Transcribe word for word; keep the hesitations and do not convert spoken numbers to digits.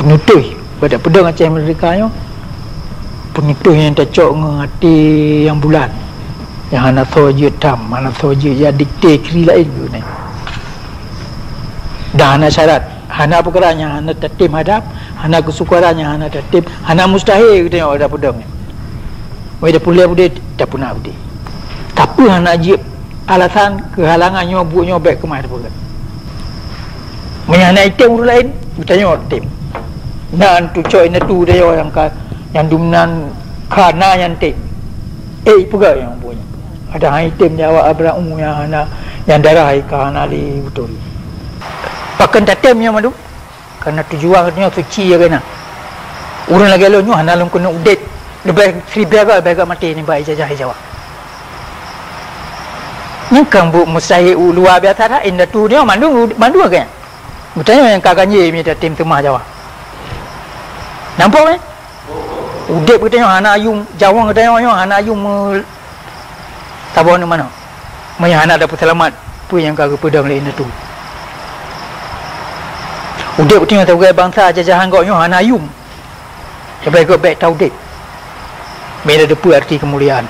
Peunutôh bak tapeudong Aceh Merdeka nyoe, peunutôh nyang tacok ngon até nyang bulat, nyang hana soe jeuet tham, hana soe jeuet jak dikte kiri laén keuh nyan. Dan hana syarat, hana peukara nyang hana tatem hadab, hana keusukaran nyang hana tatem, hana mustahil geutanyoe bak tapeudong nyan. Meunyoe tapeuleueh udép, tapeunak udép. Tapi hana jeuet alasan keuhalangan nyoe buet nyoe bék keumah tapeugah. Meunyoe hana item ureuëng laén, geutanyoe tem. Nan tucok indatu tanyoe nyang ka, nyang dumnan ka na nyan tem. Eh, peugah nyang buet nyoe. Ada hai tem nyawa Abraham nyang hana, nyang darah hai ka hana lé beutôi. Pakon tatem nyoe mandum? Karena tujuan geutanyoe suci ya kena. Ureuëng lagée lôn nyoe hana lôn keuneuk udép. Leubeh siribée gak, leubeh gak maté nibak ijazah Jawa. Nyan kan buet mustahil luar biasa that, indatu nyoe mandum, mandum agak. Geutanyoe nyang ka ganjé mita tem teumah Jawa. Nampak, eh? Udép geutanyoe hana yum, jaweueng geutanyoe nyoe hana yum, eh, saboh neuk manoe. Meunyoe hana tapeuseulamat, peue nyang ka geupeudong lé indatu? Udép geutanyoe sibagoe bansa jajahan gobnyoe hana yum. Sabai gobnyan bék taudép. Meunan teupeue arti keumuliaan.